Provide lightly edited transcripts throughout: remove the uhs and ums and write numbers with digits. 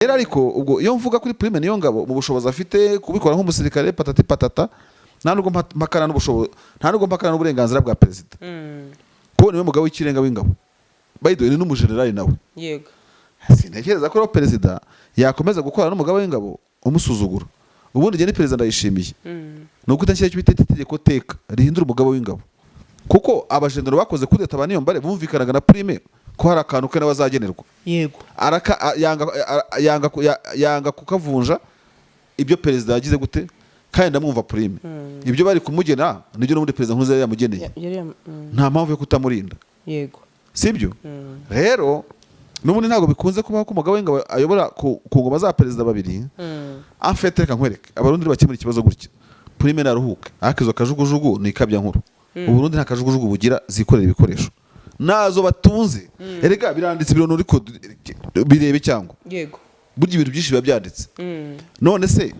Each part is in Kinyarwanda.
Rero ariko ubwo iyo mvuga kuri Prime Niyongabo, mu bushobozi afite kubikora nk'umusirikare, patati patata, nta nubwo mpakana n'ubushobozi, nta nubwo mpakana n'uburenganzira bwa perezida, kuko niwe mugabo w'ikirenga w'ingabo. By the way, ni n'umujenerali nawe. Sintekereza ko rero perezida yakomeza gukorana n'umugabo w'ingabo umusuzugura. Ubundi njye ni perezida ndayishimiye, ni uko utashyira icyo bita itegeko teka rihindura umugabo w'ingabo, kuko abajenero bakoze kudeta ba Niyombare bumvikanaga na Prime ko hari akantu ke nawe azagenerwa. Araka yanga yanga kukavunja. Ibyo perezida yagize gute? Kandi ndamwumva Prime, ibyo bari kumugena nibyo n'ubundi perezida Nkurunziza yari yamugeneye. Nta mpamvu yo kutamurinda. Sibyo? Rero n'ubundi ntabwo bikunze kubaho ko umugabo w'ingabo ayobora ku ngoma za perezida babiri. En fait, reka nkwereke, Abarundi bakemura ikibazo gutya: Prime naruhuke, ariko izo kajugujugu ni ikabya nkuru. Uburundi nta kajugujugu bugira zikorera ibikoresho, nazo batunze. Erega biranditse ibintu, ariko birebe cyangwa burya ibintu byinshi biba byanditse. None se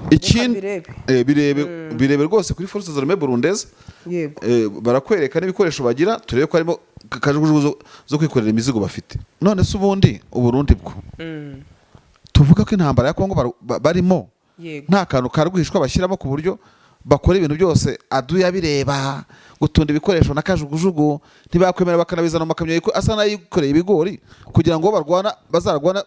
ikindi birebe. Birebe, birebe rwose kuri Forces Armées Burundaises. Barakwereka n'ibikoresho bagira, turebe ko harimo kajugujugu zo kwikorera imizigo bafite. None se ubundi Uburundi bwo tuvuga ko intambara ya Kongo barimo, nta kantu ka rwihishwa bashyiramo ku buryo bakora ibintu byose aduya bireba, gutunda ibikoresho na kajugujugu ntibakwemera, bakanabizana mu makamyo asa n'ayikoreye ibigori, kugira ngo barwana bazarwana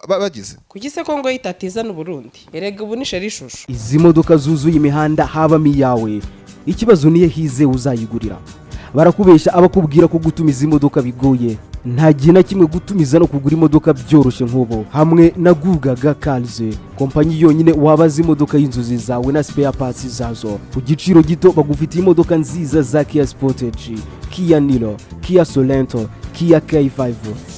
bagize? Kuki se Kongo yitatizana Uburundi? Erega ubu ni sheri ishusho. Izi modoka zuzuye imihanda habamo iyawe? Ikibazo niyo hize uzayigurira. Barakubeshya abakubwira ko gutumiza imodoka bigoye. Nta gihe na kimwe gutumiza no kugura imodoka byoroshye nk'ubu hamwe na Gugaga Cars, kompanyi yonyine wabaza imodoka y'inzozi zawe na spare parts zazo ku giciro gito. Bagufitiye imodoka nziza za Kia Sportage, Kia Niro, Kia Sorento, Kia K5,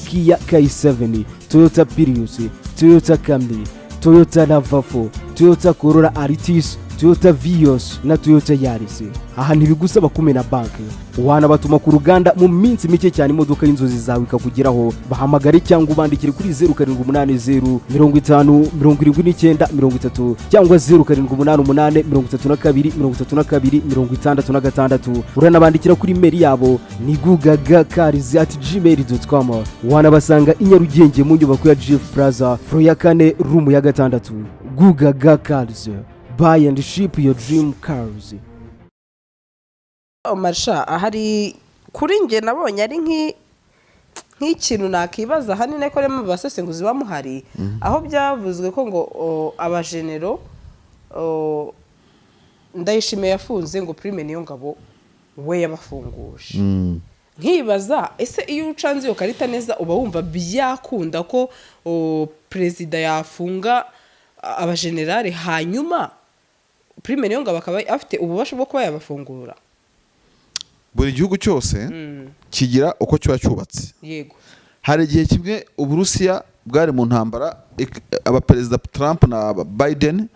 Kia K7, Toyota Prius, Toyota Camry, Toyota RAV4, Toyota Corolla Altis, Toyota Vios na Toyota Yaris. Aha ntibigusaba kumena banki, wanabatuma ku ruganda mu minsi mike cyane imodoka y'inzozi zawe ikakugeraho. Bahamagare cyangwa ubandikire kuri 0780507930 cyangwa 0788323266. Uranabandikira kuri email yabo ni gugagacars@gmail.com. Wanabasanga i Nyarugenge mu nyubako ya GF Plaza, floor ya kane, room ya gatandatu. Gugaga Cars, buy and ship your dream cars. Marsha, ahari kuri njye nabonye ari nk'ikintu nakibaza ahanini ko rero mu basesenguzi bamuhari, aho byavuzwe ko ngo abajenero Ndayishimiye yafunze, ngo Prime Niyongabo we yabafunguje. Nkibaza, ese iyo ucanze iyo karita neza, uba wumva byakunda ko perezida yafunga abajenerali, hanyuma Prime Niyongabo akaba afite ububasha bwo kuba yabafungura? Buri gihugu cyose kigira uko kiba cyubatse. Hari igihe kimwe Uburusiya bwari mu ntambara, abaperezida Trump na Biden,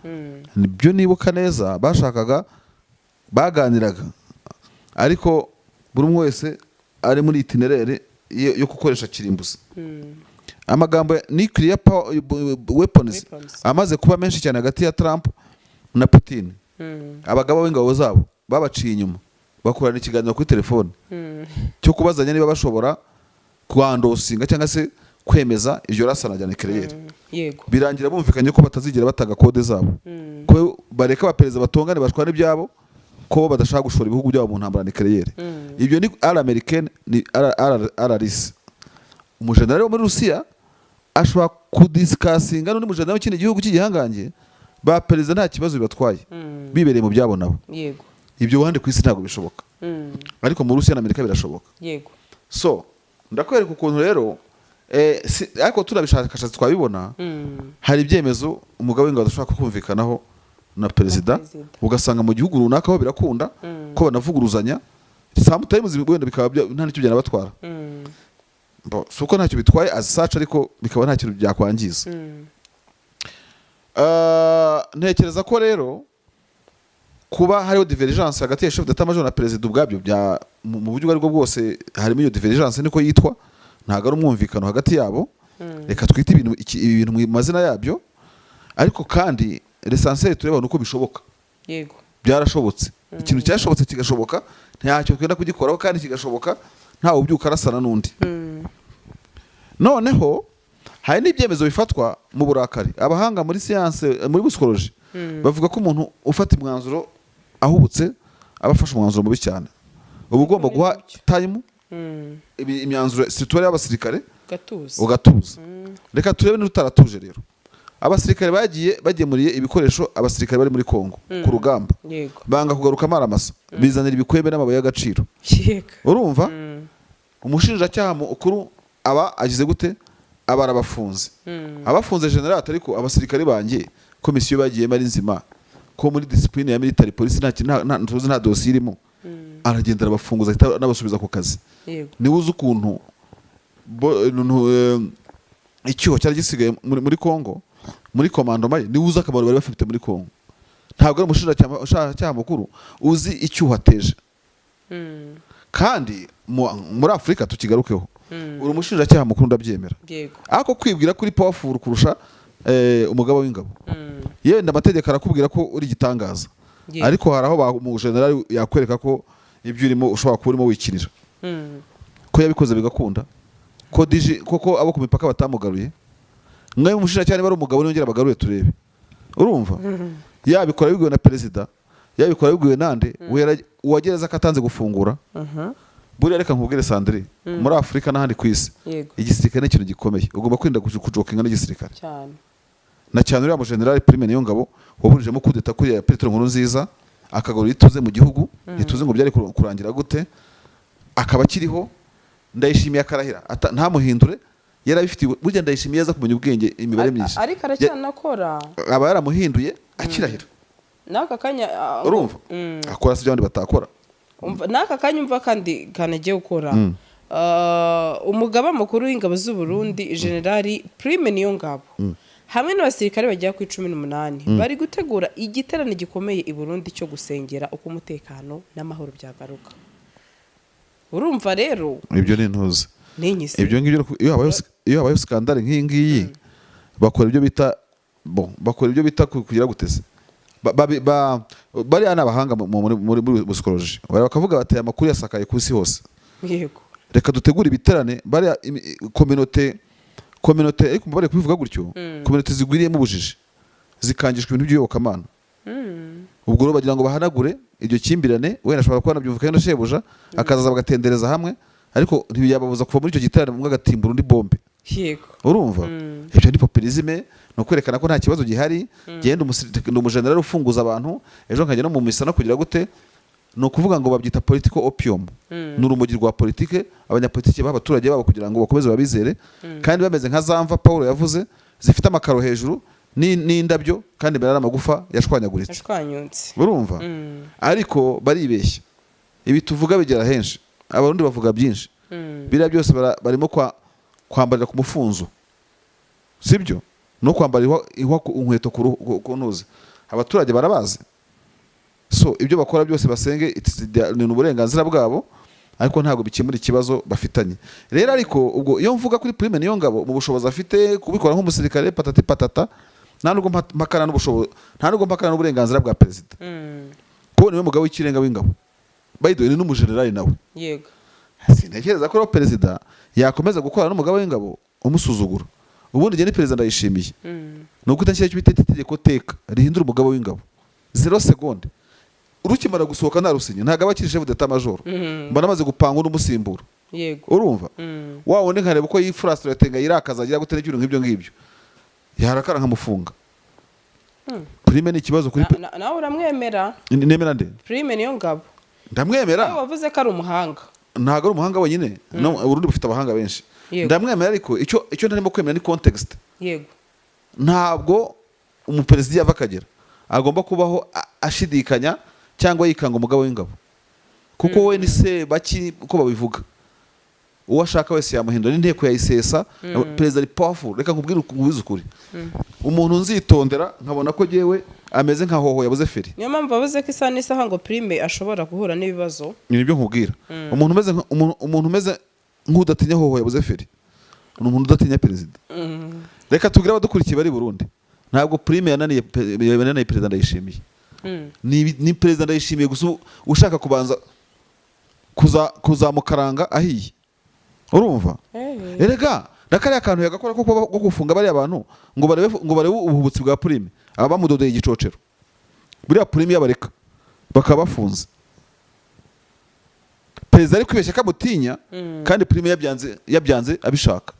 nibyo nibuka neza, bashakaga, baganiraga, ariko buri umwe wese ari muri itinéraire yo gukoresha kirimbuzi. Amagambo ya nuclear power, weapons, Weapons. amaze kuba menshi cyane hagati ya Trump na Putin, abagaba b'ingabo zabo babaciye inyuma, bakorana ikiganiro kuri telefone cyo kubazanya niba bashobora kwendorsinga cyangwa se kwemeza iryo rasana rya nucléaire. Birangira bumvikanye ko batazigera batanga code zabo, ko bareka abaperezida batongane, bashwana ibyabo, ko badashaka gushora ibihugu byabo mu ntambara nucléaire. Ibyo ni à l'américaine, ni à la russe. Umujenerali wo muri Rusiya ashobora kudiscussinga n'undi mujenerali w'ikindi gihugu cy'igihangange, ba perezida nta kibazo bibatwaye, bibereye mu byabo nabo. Ibyo ahandi ku isi ntabwo bishoboka, ariko mu Rusiya na Amerika birashoboka. So ndakwereka ukuntu rero ariko tunabishakashatsi twabibona, hari ibyemezo umugabo w'ingabo adashobora kumvikanaho na perezida. Perezida. Ugasanga mu gihugu runaka ho birakunda ko banavuguruzanya, sometimes wenda bikaba nta n'icyo byanabatwara. Bo, si uko ntacyo bitwaye as such, ariko bikaba nta kintu byakwangiza. Ntekereza ko rero kuba hariho divergence hagati ya chef d'état major na perezida ubwabyo bya mu buryo ubwo aribwo bwose harimo iyo divergence, niko yitwa, ntabwo ari umwumvikano hagati yabo. Reka twite ibintu ibi bintu mu mazina yabyo. Ariko kandi l'essentiel tureba ni uko bishoboka. Byarashobotse. Ikintu cyashobotse kigashoboka, ntacyo twenda kugikoraho, kandi kigashoboka ntawe ubyuka arasana n'undi. Noneho Hari n'ibyemezo bifatwa mu burakari. Abahanga muri siyanse, muri psychologie, bavuga ko umuntu ufata umwanzuro ahubutse aba afashe umwanzuro mubi cyane. Uba ugomba guha time imyanzuro, surtout y'abasirikare, gatuza. Ugatuza. Reka turebe niba utaratuje. Rero abasirikare bagiye bagemuriye ibikoresho abasirikare bari muri Kongo ku rugamba, banga kugaruka amaramasa, bizanira ibikwembe n'amabuye y'agaciro. Urumva, umushinjacyaha mukuru aba agize gute? Aba arabafunze. Abafunze general, ariko abasirikare banjye ko mission bagiyemo ari nzima, ko muri discipline ya military police nta kintu, tuzi nta dosiye irimo, aragenda arabafunguza, ahita anabasubiza ku kazi. Niwe uzi ukuntu icyuho cyari gisigaye muri Congo muri commandement ye. Niwe uzi akamaro bari bafite muri Congo. Ntabwo ari umushinjacyaha mukuru uzi icyuho ateje. Kandi muri Afurika, tukigarukeho, uri umushinjacyaha mukuru, ndabyemera, ariko kwibwira kuri powerful kurusha umugaba w'ingabo, yenda amategeko arakubwira ko uri igitangaza, ariko hari aho umujenerali yakwereka ko ibyo urimo ushobora kuba urimo wikinira. Ko yabikoze bigakunda, ko diji koko abo ku mipaka batamugaruye, mwe umushinjacyaha niba ari umugabo niyongera bagaruye turebe. Urumva, yabikora bibwiwe na perezida, yabikora bibwiwe nande, uwagereza ko atanze gufungura. Buriya reka nkubwire, Sandrine, muri Afurika n'ahandi ku isi, igisirikare ni ikintu gikomeye. Ugomba kwirinda kujokinga n'igisirikare, na cyane uriya mujenerali Prime Niyongabo waburijemo kudeta kuriya ya Petero Nkurunziza, akagarura ituze mu gihugu. Ntituzi ngo byari kurangira gute akaba akiriho. Ndayishimiye akarahira ntamuhindure, yarabifitiye. Burya Ndayishimiye aza kumenya ubwenge, imibare myinshi. Ariko aracyanakora. Aba yaramuhinduye akirahira. N'aka kanya Urumva, akora si ibyo abandi batakora. Umva, n'aka kanya, umva kandi kanagiye gukora. Umugaba mukuru w'ingabo z'u Burundi, Generali Prime Niyongabo, hamwe n'abasirikare bagera kuri 18 bari gutegura igiterane gikomeye i Burundi cyo gusengera uko umutekano n'amahoro byagaruka. Urumva rero. Ibyo ni intuzi. N'inyisi. Ibyo ngibyo, iyo habayeho scandale nk'iyi ngiyi, bakora ibyo bita, bon, bakora ibyo bita kugira guteze. Bariya ni abahanga muri psychologie. Bari bakavuga bati: "Aya makuru yasakaye ku isi hose, reka dutegure ibiterane." Bariya communauté, ariko bari kubivuga gutyo, communauté zigwiriyemo ubujiji, zikangishwa ibintu by'iyobokamana. Ubwo rero bagira ngo bahanagure iryo kimbirane. Wenda ashobora kuba anabyumva na shebuja, akazaza bagatendereza hamwe, ariko ntiyababuza kuva muri icyo giterane umwe agatimbura undi bombe. Urumva, ibyo ni populisme, ni ukwerekana ko nta kibazo gihari. Genda, ndi umujenerali ufunguza abantu, ejo nkajya no mu misa no kugira gute. Ni ukuvuga ngo babyita political opium, ni urumogi rwa politike abanyapolitiki baha abaturage babo kugira ngo bakomeze babizere, kandi bameze nka za mva Paul yavuze zifite amakaro hejuru n'indabyo, kandi imbere ari amagufa yashwanyaguritse. Yashwanyutse. Urumva, ariko baribeshya. Ibi tuvuga bigera henshi. Abarundi bavuga byinshi. Biriya byose barimo kwambarira ku mufunzo, sibyo? No kwambara ihwa inkweto ku ntuzi. Abaturage barabazi. So ibyo bakora byose basenge, ni uburenganzira bwabo, ariko ntabwo bikemura ikibazo bafitanye. Rero ariko ubwo iyo mvuga kuri Prime Niyongabo, mu bushobozi afite kubikora nk'umusirikare, patati patata, nta nubwo mpakana n'ubushobozi, nta nubwo mpakana n'uburenganzira bwa perezida, kuko niwe mugabo w'ikirenga w'ingabo. By the way, ni n'umujenerali nawe. Sintekereza ko rero perezida yakomeza gukorana n'umugaba w'ingabo umusuzugura. Ubundi njye ni perezida Ndayishimiye, ni uguhita nshyiraho icyo bita itegeko teka rihindura umugaba w'ingabo. Zéro seconde rukimara gusohoka narusinye, ntabwo aba akiri chef d'état major. Mba namaze gupanga undi umusimbura. Urumva, wa wundi nkareba uko yifurasitiratenga, yirakaza, agira gute n'ibintu nk'ibyo ngibyo, yarakara nkamufunga. Prime ni ikibazo kuri Nawe uramwemera? Nemera nde? Prime Niyongabo. Ndamwemera. Nawe wavuze ko ari umuhanga. Ntabwo ari umuhanga wenyine, no Uburundi bufite abahanga benshi. Ndamwemera, ariko icyo ntarimo kwemera ni context. Ntabwo umuperezida yava akagera agomba kubaho ashidikanya cyangwa yikanga umugabo w'ingabo, kuko we ni se baki uko babivuga. Uwo ashaka wese yamuhindura n'inteko yayisesa. Perezida ari powerful. Reka nkubwire, nkubwize ukuri, umuntu nzitondera nkabona ko jyewe ameze nka hoho yabuze feri. Niyo mpamvu bavuze ko isaha n'isaha ngo Prime ashobora guhura n'ibibazo. Ni nibyo nkubwira. Umuntu umeze nk'udatinya hoho yabuze feri ni umuntu udatinya perezida. Reka tubwire abadukurikiye bari i Burundi, ntabwo Prime yananiye perezida Ndayishimiye. Ni perezida Ndayishimiye gusa ushaka kubanza kuzamukaranga ahiye. Urumva, erega Na kariya kantu yagakora ko gufunga bariya bantu ngo barebe ubuhubutsi bwa Prime, aba bamudodeye igicocero. Buriya Prime yabareka bakaba bafunze, perezida ari kwibeshya ko amutinya, kandi Prime yabyanze abishaka.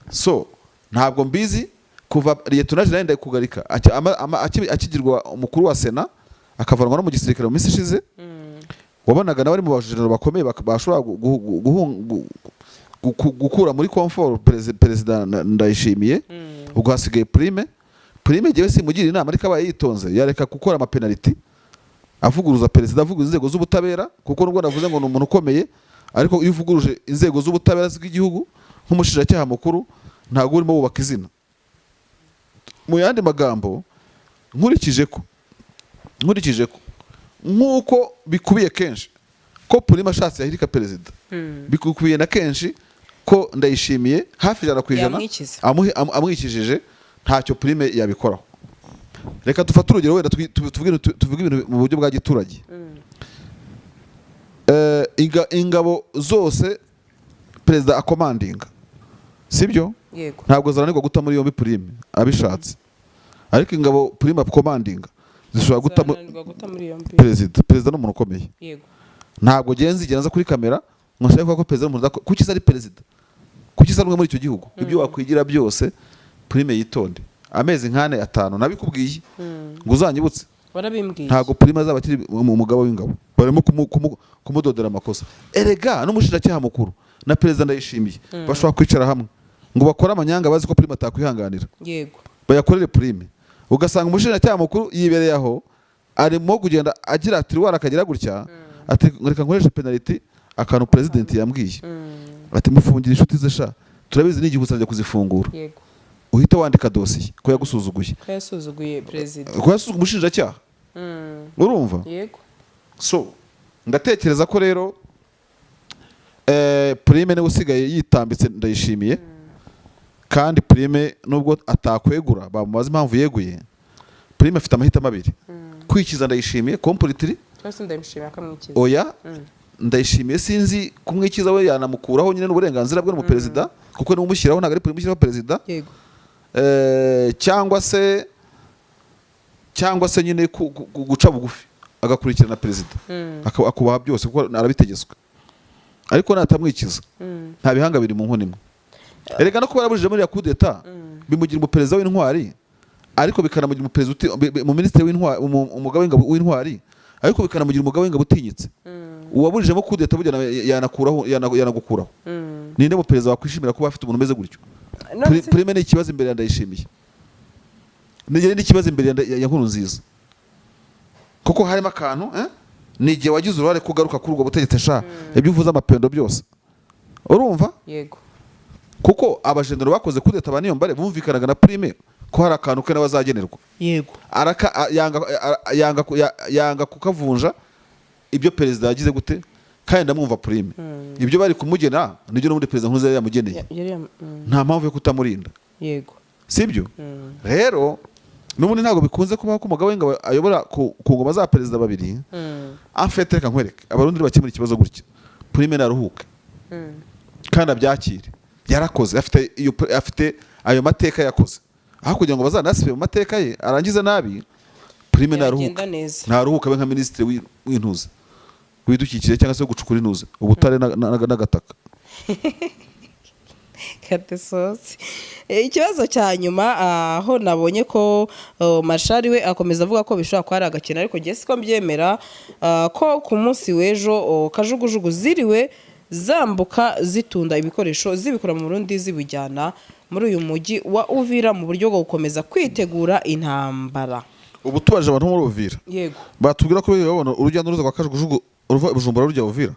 So ntabwo mbizi, kuva Lieutenant General Ndakugarika akigirwa umukuru wa Sena, akavanwa no mu gisirikare mu minsi ishize, wabonaga nawe ari mu bajenero bakomeye bashobora gukura muri confort perezida Ndayishimiye. Ubwo hasigaye Prime. Prime jyewe simugira inama, ariko abaye yitonze yareka gukora amapenaliti avuguruza perezida, avuguruza inzego z'ubutabera, kuko nubwo navuze ngo ni umuntu ukomeye, ariko iyo uvuguruje inzego z'ubutabera zw'igihugu nk'umushinjacyaha mukuru, ntabwo urimo wubaka izina. Mu yandi magambo, nkurikije ko nk'uko bikubiye kenshi ko Prime ashatse yahirika perezida, bikubiye na kenshi ko Ndayishimiye hafi 100% Yamwikiza. Amwikijije ntacyo Prime yabikoraho. Reka dufate urugero wenda tuvuge ibintu mu buryo bwa giturage. Ingabo zose perezida akomandinga, sibyo? Yego. Ntabwo zananirwa guta muri yombi Prime abishatse, ariko ingabo Prime akomandinga zishobora guta Zananirwa guta muri yombi perezida? Perezida ni umuntu ukomeye. Ntabwo nzigera nza kuri kamera ngo nshake kuvuga ko perezida ari umuntu kuki se ari perezida? Kuki se ari umwe muri icyo gihugu? Ibyo wakwigira byose, Prime yitonde amezi nk'ane, atanu, nabikubwiye ngo uzanyibutse. Warabimbwiye. Ntabwo Prime azaba akiri mu mugaba w'ingabo. Barimo kumudodera amakosa. Erega n'umushinjacyaha mukuru na perezida Ndayishimiye bashobora kwicara hamwe ngo bakore amanyanga bazi ko Prime atakwihanganira, bayakorere Prime. Ugasanga umushinjacyaha mukuru yibereye aho, arimo kugenda agira ati wara akagira gutya, ati reka nkoreshe penaliti, akantu president yambwiye, ati mufungire inshuti ze sha, turabizi ni igihe uzajya kuzifungura. Uhita wandika dosiye ko yagusuzuguye. Ko yasuzuguye perezida. Ko yasuzuguye umushinjacyaha. Urumva? Yego. So ndatekereza ko rero Prime niwe usigaye yitambitse Ndayishimiye. Kandi Prime nubwo atakwegura, bamubaza impamvu yeguye, Prime afite amahitamo abiri: kwikiza Ndayishimiye completely, Cyangwa se Ndamushimira akamwikiza. Oya, Ndayishimiye sinzi kumwikiza, we yanamukuraho nyine n'uburenganzira bwe n'umuperezida, kuko niwe umushyiraho, ntabwo ari Prime ushyiraho perezida. Cyangwa se nyine guca bugufi agakurikirana perezida, akubaha byose kuko arabitegetswe. Ariko natamwikiza, nta bihanga biri mu nkono imwe. Erega no kuba yarabujije muri ya kudeta bimugira umuperezida w'intwari, ariko bikanamugira umuperezida mu minisitiri w'intwari, umugaba w'ingabo w'intwari, ariko bikanamugira umugaba w'ingabo utinyitse. Uwaburijemo kudeta burya nawe yanakuraho, yanagukuraho. Ninde muperezida wakwishimira kuba afite umuntu umeze gutyo? None se- Prime ni ikibazo imbere ya Ndayishimiye, ni n'ikibazo imbere ya Nkurunziza, kuko harimo akantu ni igihe wagize uruhare kugaruka kuri ubwo butegetsi sha, ibyo uvuze amapendo byose, urumva? Yego. Kuko abajenero bakoze kudeta ba Niyombare bumvikanaga na Prime ko hari akantu ke nawe azagenerwa. Araka yanga yanga kukavunja ibyo perezida yagize gute. Kandi ndamwumva Prime, ibyo bari kumugena nibyo n'ubundi perezida Nkurunziza yari yamugeneye. Nta mpamvu yo kutamurinda. Sibyo? Rero n'ubundi ntabwo bikunze kubaho ko umugabo w'ingabo ayobora ku ngoma za perezida babiri. En fait, reka nkwereke, Abarundi bakemura ikibazo gutya: Prime naruhuke kandi abyakire, yarakoze, afite ayo mateka yakoze, aho kugira ngo bazanasibe mu mateka ye arangize nabi. Prime naruhuke. Yagenda neza. Naruhuke abe nka minisitiri w'intuza, w'ibidukikije, cyangwa se wo gucukura intuza, ubutare n'agataka. Katesosi. Ikibazo cya nyuma, aho nabonye ko Marshal we akomeza avuga ko bishobora kuba ari agakino, ariko njye siko mbyemera, ko ku munsi w'ejo kajugujugu ziriwe zambuka zitunda ibikoresho, zibikura mu Burundi zibijyana muri uyu mujyi wa Uvira mu buryo bwo gukomeza kwitegura intambara. Ubu tubaje abantu bo muri Uvira, Yego. batubwira ko babona urujya n'uruza rwa kajugujugu ruva i Bujumbura rujya Uvira.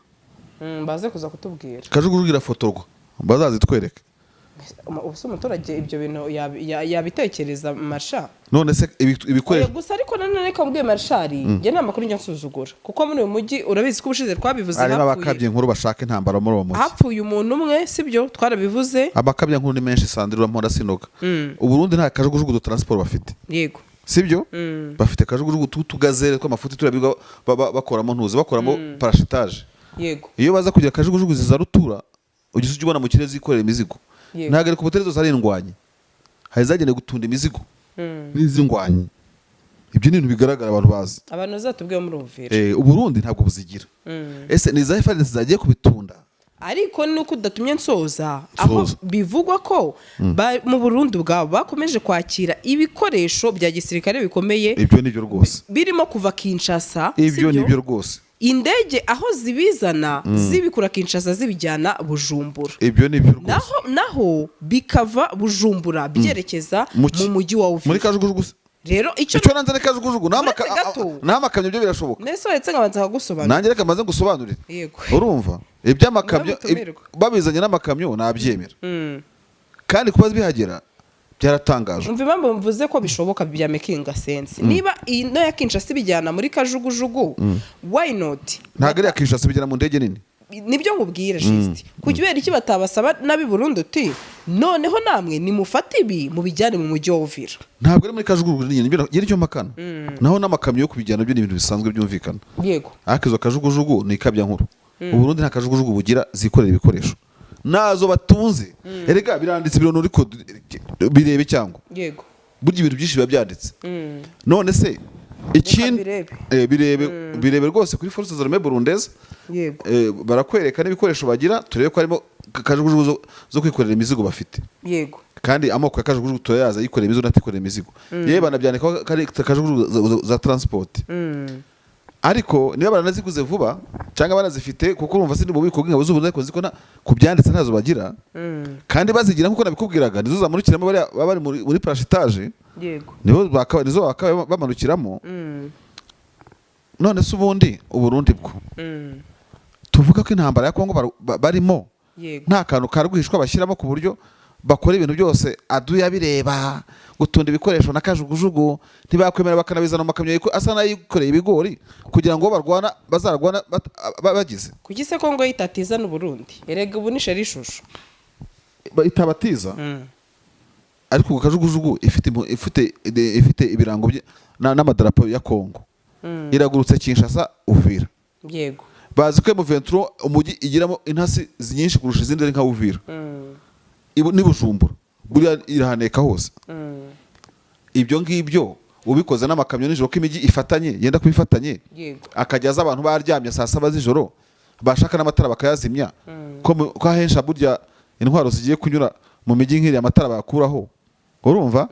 Baze kuza kutubwira. Kajugujugu irafotorwa, bazazitwereke. Ubu se umuturage ibyo bintu yabitekereza, Marsha? None se Oya, ibikoresho gusa ariko nanone reka mbwiye Marshal, njye nta makuru njya nsuzugura, kuko muri uyu mujyi urabizi ko ubushize twabivuze Harimo hapfuye abakabya inkuru bashaka intambara muri uwo mujyi. Hapfuye umuntu umwe, sibyo? Twarabivuze. Amakabya nkuru ni menshi, Sandra, urampora sinoga. Uburundi nta kajugujugu de transport bafite. Sibyo? Bafite kajugujugu tw'utugazere tw'amafuti turabirwa bakoramo ntuzi, bakoramo parachutage. Iyo baza kugira kajugujugu ziza rutura, ugeze ujya ubona mu kirere zikorera imizigo. Ntabwo helicopter zose ari indwanyi, hari izagenewe gutunda imizigo n'iz'indwanyi. Ibyo ni ibintu bigaragara, abantu bazi. Abantu bazatubwiye muri Uvira. Uburundi ntabwo buzigira. Ese ni iza FARDC zagiye kubitunda? Ariko nuko udatumye nsoza aho. Nsoza. Bivugwa ko mu Burundi ubwabo bakomeje kwakira ibikoresho bya gisirikare bikomeye, Ibyo ni byo rwose. birimo kuva Kinshasa. Ibyo Sibyo? ni byo rwose. Indege aho zibizana, zibikura Kinshasa zibijyana Bujumbura. Ibyo ni byo rwose. Naho bikava Bujumbura byerekeza Mu ki? mu mujyi wa Muri Uvira. kajugujugu se? Rero icyo Icyo nanze ni kajugujugu. Uretse gato. N'amakamyo byo birashoboka. Nese uretse nkabanza nkagusobanurira. Nanjye reka maze ngusobanurire. Yego. Urumva, iby'amakamyo Muramutumirwa. babizanye n'amakamyo nabyemera, kandi kuba bihagera byaratangajwe. Umva impamvu mvuze ko bishoboka bya making sense: niba ino ya Kinshasa ibijyana muri kajugujugu, why not? Ntabwo ari iya Kinshasa, bigera mu ndege nini. Nibyo nkubwira, just kubera iki batabasaba n'ab'i Burundi uti: "Noneho namwe nimufate ibi mubijyane mu mujyi wa Uvira"? Ntabwo ari muri kajugujugu nini, nibyo nicyo mpakana. Naho n'amakamyo yo kubijyana byo ni ibintu bisanzwe byumvikana. Ariko izo kajugujugu ni ikabya nkuru. Uburundi nta kajugujugu bugira zikorera ibikoresho, nazo batunze. Erega biranditse, ibintu ariko birebe cyangwa burya ibintu byinshi biba byanditse. None se ikindi birebe. Birebe, birebe rwose kuri Forces Armées Burundaises. Barakwereka n'ibikoresho bagira, turebe ko harimo kajugujugu zo kwikorera imizigo bafite. Kandi amoko ya kajugujugu turayazi, ayikorera imizigo n'atikorera imizigo. Yewe, banabyandikaho ko ari kajugujugu za transport. Ariko niba baranaziguze vuba cyangwa banazifite, kuko urumva sindi mu bubiko bw'ingabo z'Uburundi, ariko nzi ko ku byanditse ntazo bagira. Kandi bazigira, nk'uko nabikubwiraga, nizo zamanukiramo bariya baba bari muri parachutage. Nizo bakabaye bamanukiramo. None se ubundi Uburundi bwo tuvuga ko intambara ya Kongo barimo, nta kantu ka rwihishwa bashyiramo ku buryo bakora ibintu byose aduya bireba, gutunda ibikoresho na kajugujugu ntibakwemera, bakanabizana mu makamyo asa n'ayikoreye ibigori, kugira ngo barwana bazarwana bagize? Kuki se Kongo yitatiza n'Uburundi? Erega ubu ni sheri ishusho. Itabatiza, ariko ku kajugujugu ifite ibirango n'amadarapo ya Kongo iragurutse Kinshasa Uvira. Bazi ko M23 umujyi igiramo intasi nyinshi kurusha izindi ari nka Uvira ni Bujumbura, buriya irahaneka hose. Ibyo ngibyo ubikoze n'amakamyo nijoro, ko imijyi ifatanye, yenda kuba ifatanye, akajya aza abantu baryamye saa 7 z'ijoro, bashaka n'amatara bakayazimya, ko ahenshi burya intwaro zigiye kunyura mu mijyi nk'iriya amatara bayakuraho. Urumva,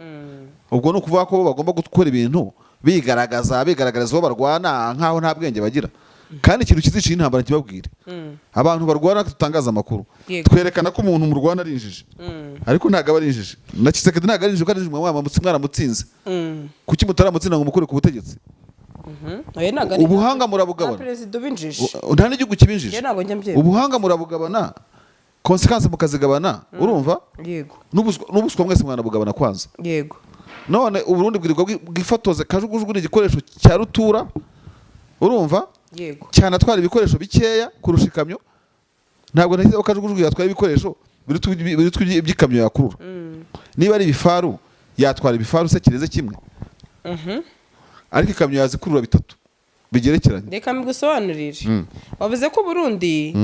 ubwo ni ukuvuga ko bo bagomba gukora ibintu bigaragaza, bigaragariza uwo barwana nk'aho nta bwenge bagira. Kandi ikintu kiziciye intambara kibabwire, abantu barwana dutangaza amakuru, twerekana ko umuntu murwana ari injiji, ariko ntabwo aba ari injiji. Na Tshisekedi ntabwo ari injiji, kuko ari injiji mwaramutsinze. Kuki mutaramutsinda ngo mukure ku butegetsi? Oya, ntabwo ari Ubuhanga nta murabugabana. perezida ubinjije. Nta n'igihugu kibinjije. Njye ntabwo njya mbyemera. Ubuhanga murabugabana, conséquences mukazigabana, urumva? N'ubuswa mwese mwanabugabana kwanza. None Uburundi bwirirwa bwifotoze kajugujugu, ni igikoresho cya rutura, urumva? Cyanatwara ibikoresho bikeya kurusha ikamyo. Ntabwo nahise ko kajugujugu yatwara ibikoresho biruta iby'ikamyo yakurura. Niba ari ibifaru, yatwara ibifaru se kireze kimwe? Ariko ikamyo yazikurura bitatu bigerekeranye. Reka mbigusobanurire. Wavuze ko Burundi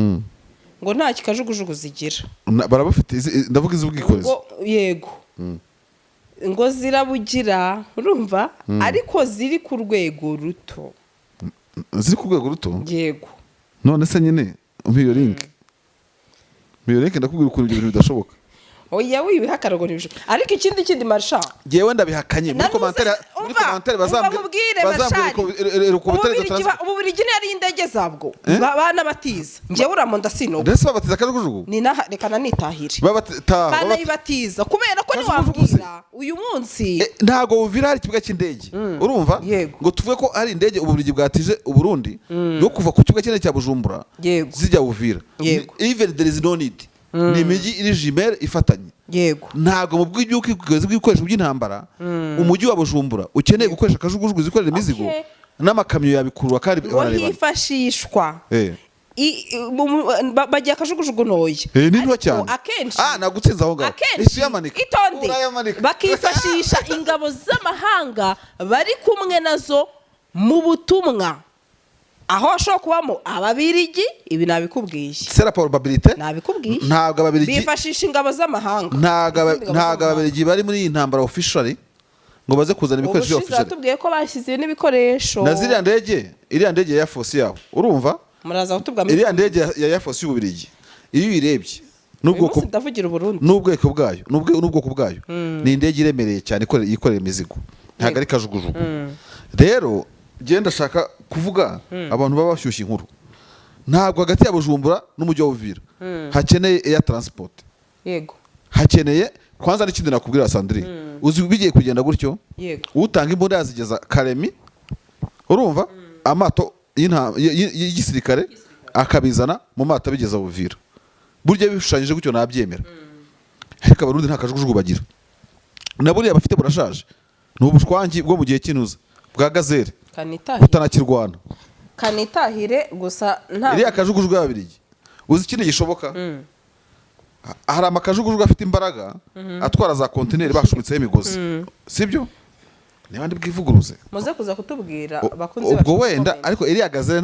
ngo nta kikajugujugu zigira. Barabafite ndavuga iz'ubwikorezi. Ngo yego, ngo zirabugira, urumva, ariko ziri ku rwego ruto. Ziri ku rwego ruto? Yego. None se nyine umpa iyo link, umpa iyo link, ndakubwira ukuntu ibyo bintu bidashoboka. Oya, wibihakana ngo ntibishoboka. Ariko ikindi marsha, Ngewe ndabihakanye muri commentaire, muri umva, commentaire umva bazambwira, nkubwire, bazambwira Mashari. Helicopter za Ububirigi ntiyari indege zabwo? Eh? Banabatiza, njyewe uramonda sinoga. Ndetse babatiza kajugujugu? Ni naha, reka nanitahire. Babata Banayibatiza kubera ko Kajugujugu se? ntiwambwira uyu munsi. Ntabwo Uvira hari ikibuga cy'indege, urumva? Yego. Ngo tuvuge ko hari indege Ububiligi bwatije Uburundi yo kuva ku kibuga cy'indege cya Bujumbura zijya Uvira. Even there is no need, ni imijyi iri jumelle ifatanye. Ntabwo mu bw'ubwikorezi bw'ibikoresho by'intambara umujyi wa Bujumbura ukeneye gukoresha akajugujugu zikorera imizigo. N'amakamyo yabikurura kandi Ngo bararebana. hifashishwa bagiye akajugujugu ntoya. Ni nto Ariko cyane. akenshi Ah, nagutsinze aho ngaho. akenshi Isi uyamanika. itonde. Urayamanika. Bakifashisha ingabo z'amahanga bari kumwe nazo mu butumwa. Aho hashobora kubamo Ababirigi, ibi nabikubwiye. C'est la probabilité. Nabikubwiye. Ntabwo Ababirigi Bifashisha ingabo z'amahanga. Ntabwo Izindi ngabo ntabwo z'amahanga. Ababirigi bari muri iyi ntambara officially ngo baze kuzana ibikoresho Ubushize officially. batubwiye ko bashyize n'ibikoresho. Na ziriya ndege, iriya ndege ya Air Force yabo, urumva? Muraza kutubwira. Iriya ndege ya Air Force y'Ububirigi, iyo uyirebye Uyu n'ubwoko munsi ndavugira Uburundi. n'ubwoko bwayo n'ubwoko bwayo, ni indege iremereye cyane, yikorera imizigo, ntabwo ari kajugujugu. Rero genda ndashaka kuvuga, abantu baba bashyushya inkuru, ntabwo hagati ya Bujumbura n'umujyi wa Uvira hakeneye air transport. Hakeneye kwanza n'ikindi nakubwira, Sandrine, uzi bigiye kugenda gutyo, utanga imbunda yazigeza Karemi, urumva, amato y'igisirikare akabizana mu mato abigeza Buvira. Burya bishushanyije gutyo nabyemera, ariko Abarundi nta kajugujugu bagira, na buriya bafite burashaje, ni ubushwangi bwo mu gihe cy'inuza bwa Gazelle Kanitahire. butanakirwana. Kanitahire gusa nta Iriya kajugujugu y'Ababirigi, uzi ikindi gishoboka? Hari amakajugujugu afite imbaraga atwara za kontineri bashumitseho imigozi, sibyo? Niba ndi bwivuguruze. Muze kuza kutubwira, abakunzi Ubwo bacu, wenda comment. Ariko iriya Gazelle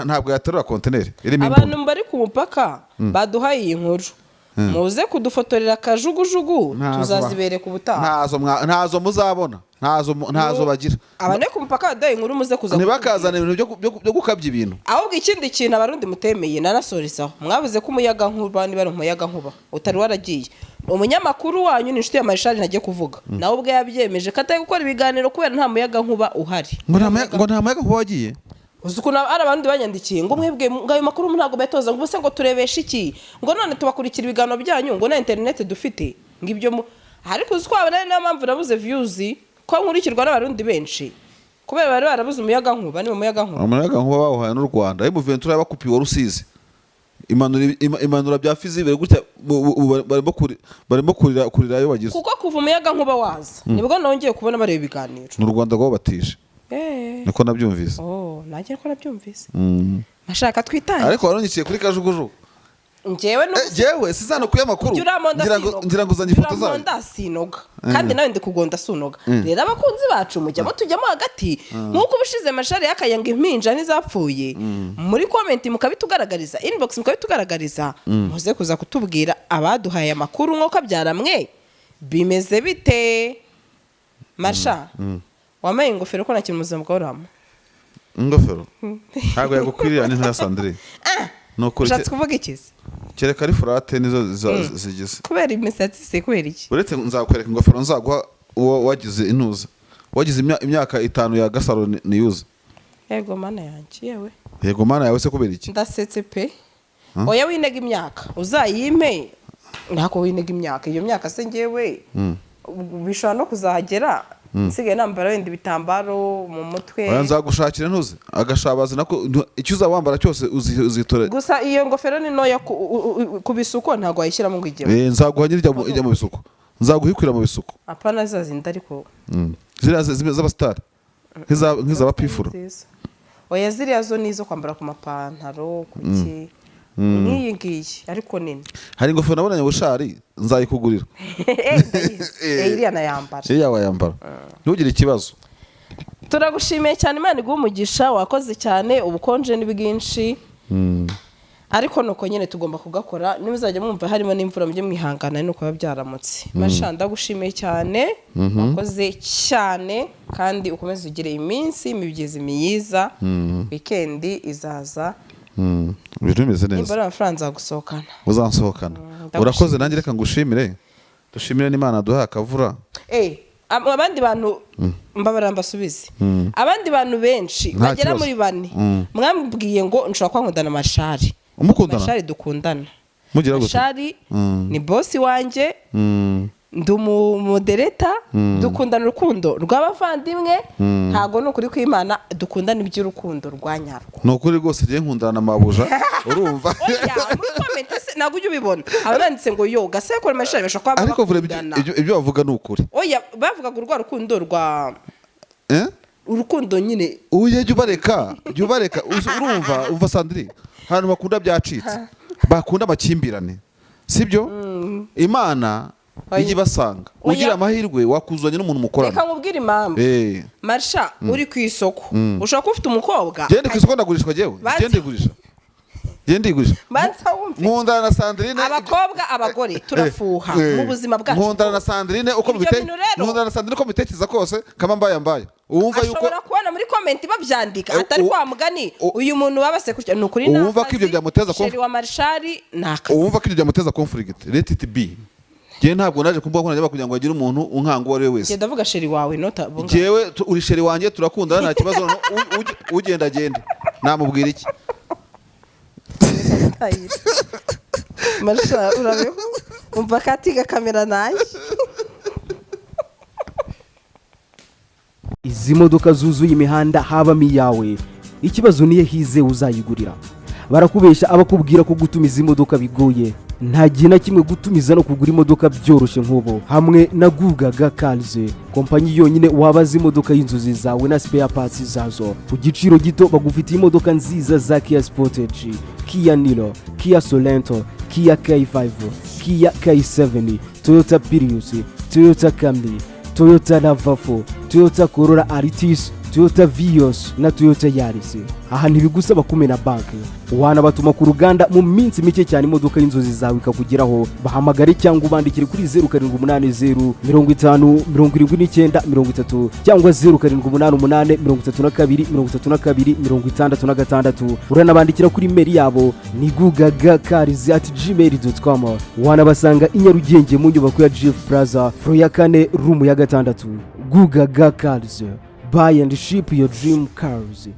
ntabwo yaterura kontineri irimo imbunda. Abantu bari ku mupaka baduhaye iyi nkuru, muze kudufotorera akajugujugu. Tuzazibereka ubutaha. Ntazo muzabona, ntazo bagira. Abantu bari ku mupaka baduhaye inkuru, muze kuza kutubwira. Ntibakazana ibintu byo gukabya ibintu. Ahubwo ikindi kintu Abarundi mutemeye nanasorezaho, mwavuze ko umuyaga nkuba, niba ari umuyaga nkuba utari waragiye, umunyamakuru wanyu ni inshuti ya Marishali, ntajya kuvuga, nawe ubwe yabyemeje ko atari gukora ibiganiro kubera nta muyaga nkuba uhari. Ngo nta muyaga nkuba wagiye? Uzi ukuntu hari abandi banyandikiye ngo mwebwe ngo ayo makuru ntabwo bayatoza, ngo ubuse ngo turebeshe iki, ngo none tubakurikira ibiganiro byanyu ngo na interineti dufite, ngo ibyo mu ariko uzi ko wabona niyo mpamvu nabuze views, ko nkurikirwa n'Abarundi benshi kubera bari barabuze umuyaga nkuba, ni umuyaga nkuba. Umuyaga nkuba bawuhaye n'u Rwanda. M Ventura yabakupiye wa Rusizi, imanura bya Fizi bari gutya, barimo kurira ayo bagize. Kuko kuva umuyaga nkuba waza nibwo nongeye kubona bareba ibiganiro. Ni u Rwanda rwabatije. Niko nabyumvise. Oh, nanjye ko nabyumvise. Mashaka twitangire. Ariko warunyikiye kuri kajugujugu. Njyewe Jewe sizanakuye amakuru. Jya uramonda Ngira ngo sinoga. ngira ngo uzanye ifoto zayo. Uramonda sinoga, kandi nawe ndikugonda sunoga. Rero abakunzi bacu, mujyamo tujyamo hagati nk'uko ubushize Mashari yakayanga impinja n'izapfuye muri comment, mukabitugaragariza, inbox mukabitugaragariza. Muze kuza kutubwira abaduhaye amakuru nk'uko byaramwe bimeze bite. Marsha, wambaye ingofero ko nta kintu muzima bwahoramo. Ingofero ntabwo yagukwiriye, ni ntoya, Sandrine. Ni ukuri. Ushatse kuvuga iki se? Kereka ari furate nizo zigize. Kubera imisatsi se? Kubera iki? Uretse nzakwereka ingofero nzaguha uwo wagize intuza, wagize imyaka 5 ya Gasaro niyuza. Yego Mana yanjye, yewe. Yego Mana yawe se kubera iki? Ndasetse pe. Oya, winega imyaka uzayime, ntako winega imyaka, iyo myaka se ngewe bishobora no kuzahagera nsigaye nambara wenda ibitambaro mu mutwe. Oya, nzagushakira ntuze agashabazi nako icyo uzaba wambara cyose uzitora. Gusa iyo ngofero ni ntoya ku bisuko, ntabwo wayishyiramo ngo ijyemo. Nzaguha nyiri ijya mu bisuko, nzaguha ikwira mu bisuko. Apana za zindi ariko. Ziriya z'abasitari, nk'iz'abapifuro. Nziza. Oya, ziriya zo ni izo kwambara ku mapantaro, kuki nk'iyi ngiyi ariko nini. Hari ingofero nabonanye bushari, nzayikugurira. Ndayizi. Iriya nayambara. Iriya wayambara, ntugire ikibazo. Turagushimiye cyane, Imana iguhe umugisha, wakoze cyane. Ubukonje ni bwinshi, ariko nuko nyine tugomba kugakora. Nimuzajya mwumva harimo n'imvura mujye mwihangana, nuko biba byaramutse. Masha, ndagushimiye cyane, wakoze cyane, kandi ukomeze ugire iminsi imibyizi myiza, wikendi izaza. Ibintu bimeze Nimba neza. ari amafaranga nzagusohokana. Uzansohokana. Ndagushimiye. Urakoze, nanjye reka ngushimire, dushimire n'Imana duha akavura. Abandi bantu, mbabara mbasubize, abandi bantu benshi Nta bagera kibazo. muri bane mwambwiye ngo nshobora kuba nkundana Mashari. Umukundana? Mashari dukundana. Mugira gute? Mashari ni bosi wanjye, ndi umumodereta, dukundana urukundo rw'abavandimwe. Ntabwo ni ukuri kw'Imana, dukundana iby'urukundo rwa nyarwo. Ni ukuri rwose, ngiye nkundana na mabuja, urumva? Oya, muri comment se ntabwo ujya ubibona, abanditse ngo yo gasekura Mashari bashobora kuba Ariko vure bakundana. Ibyo bavuga ni ukuri. Oya, bavugaga urwa rukundo rwa Eh? urukundo nyine. Uye, jya ubareka, jya ubareka. Urumva, umva Sandrine, ahantu bakunda byacitse, bakunda amakimbirane, sibyo? Imana Oya. Ijya ibasanga. Oya. Ugira amahirwe wakuzanye n'umuntu mukorana. Reka nkubwire impamvu. Marsha, uri ku isoko, ushobora kuba ufite umukobwa. Genda ku isoko, ndagurishwa jyewe. Banza- Genda igurisha, genda igurisha. Banza wumve. Nkundana na Sandrine. Abakobwa, abagore turafuha mu buzima bwacu. Nkundana na Sandrine uko Ibyo mubite bintu rero- Nkundana na Sandrine uko mbitekereza kose, kama mbaye mbaye uwumva yuko Ashobora kubona muri comment babyandika, atari kwa mugani uyu muntu wabase kutya, ni ukuri ni Uwumva ko ibyo akazi, byamuteza chéri wa Marshali ni akazi. Uwumva ko ibyo byamuteza conflict, let it be. Njyewe ntabwo naje ku mbuga nkoranyambaga kugira ngo hagire umuntu unkanga uwo ari we wese. Ngenda avuga chéri wawe nota bunga. Njyewe uri chéri wanjye, turakundana, nta kibazo. Noneho ugenda agende, namubwira iki? Ayira. Marsha, urabeho, umva katiga kamera nanjye. Izi modoka zuzuye imihanda habamo iyawe? Ikibazo niyo hizewe uzayigurira. Barakubesha abakubwira ko gutumiza imodoka bigoye. Nta gihe na kimwe gutumiza no kugura imodoka byoroshye nk'ubu hamwe na Gugaga Cars, kompanyi yonyine wabaza imodoka y'inzozi zawe na spare parts zazo ku giciro gito. Bagufitiye imodoka nziza za Kia Sportage, Kia Niro, Kia Sorento, Kia K5, Kia K7, Toyota Prius, Toyota Camry, Toyota RAV4, Toyota Corolla Altis, Toyota Vios na Toyota Yaris. Aha ntibigusaba kumena banki, wanabatuma ku ruganda mu minsi mike cyane imodoka y'inzozi zawe ikakugeraho. Bahamagare cyangwa ubandikire kuri 0780507930 cyangwa 0788323266. Uranabandikira kuri email yabo ni gugagacars@gmail.com. Wanabasanga i Nyarugenge mu nyubako ya GF Plaza, floor ya kane, room ya gatandatu. Gugaga Cars, buy and ship your dream cars.